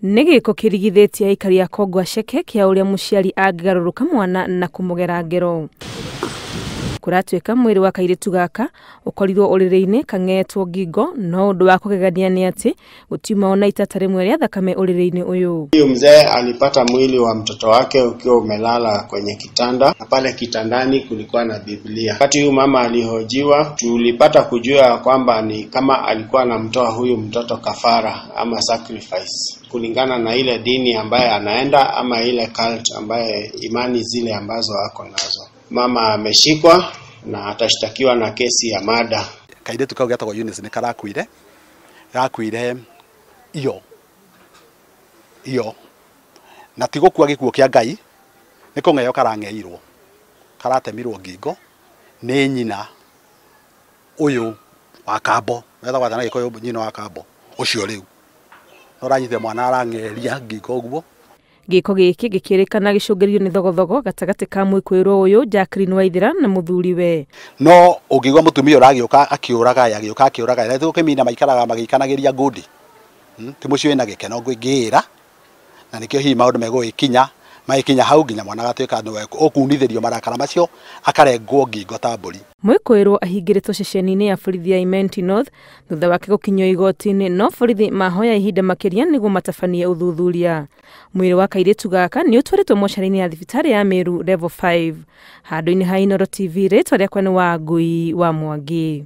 Nĩ gĩko kĩrigithĩtie aikari a Kongwa Ceke kĩa ũrĩa mũciari angĩgarũrũka mwana na kũmũgera ngero. Kũratuĩka mwĩrĩ wa kairĩtu gaka ũkorirwo ũrĩrĩ-inĩ kang'etwo ngingo, no ũndũ wa kũgegania nĩ atĩ gũtiuma ona itata rĩmwe rĩa thakame ũrĩrĩ-inĩ ũyũ. Huyu mzee alipata mwili wa mtoto wake ukiwa umelala kwenye kitanda, na pale kitandani kulikuwa na Biblia. Wakati huyu mama alihojiwa, tulipata kujua kwamba ni kama alikuwa anamtoa huyu mtoto kafara ama sacrifice, kulingana na ile dini ambaye anaenda ama ile cult ambaye imani zile ambazo ako nazo. Mama ameshikwa na atashtakiwa na kesi ya murder. Kairĩtu kau getagwo Eunice nĩ karakuire, gakuire iyo iyo, na ti gũkua gĩkuũ kĩa Ngai, nĩ kũng'eo karang'eirwo, karatemirwo ngingo nĩ nyina ũyũ wa Kambo, etagwo atĩa na Gĩkũyũ nyina wa Kambo ũcio rĩu no ũranyitire mwana arang'eria ngingo ũguo. Gĩko gĩkĩ gĩkĩrĩkana gĩcũngĩrĩirio nĩ thogothogo gatagatĩ ka mwĩkũĩrwo ũyũ Jacqueline Waithera na mũthuriwe. No ũngĩigua mũtumia ũragĩũka akĩũraga, agĩũka akĩũraga, na gũkĩmina maikaraga magĩikanagĩria ngundi, ti mũciĩ wĩna gĩkeno ngwĩngĩra, na nĩkĩo hihi maũndũ megũgĩkinya magĩkinya hau nginya mwana agatuĩka nĩwe ũkunithĩrio marakara macio akarengwo ngingo ta mbũri. Mwĩkũĩrwo ahingĩrĩtwo ceceni-inĩ ya borithi ya Imenti North thutha wake gũkinyio igoti-inĩ, no borithi mahoya ihinda makĩria nĩguo matabanie ũthuthuria. Mwĩrĩ wa kairĩtu gaka nĩ ũtwarĩtwo mocarĩ-inĩ ya thibitarĩ ya Meru Level 5. Handũ-inĩ ha Inooro TV, rĩtwa rĩakwa nĩ Wangui wa Mwangi.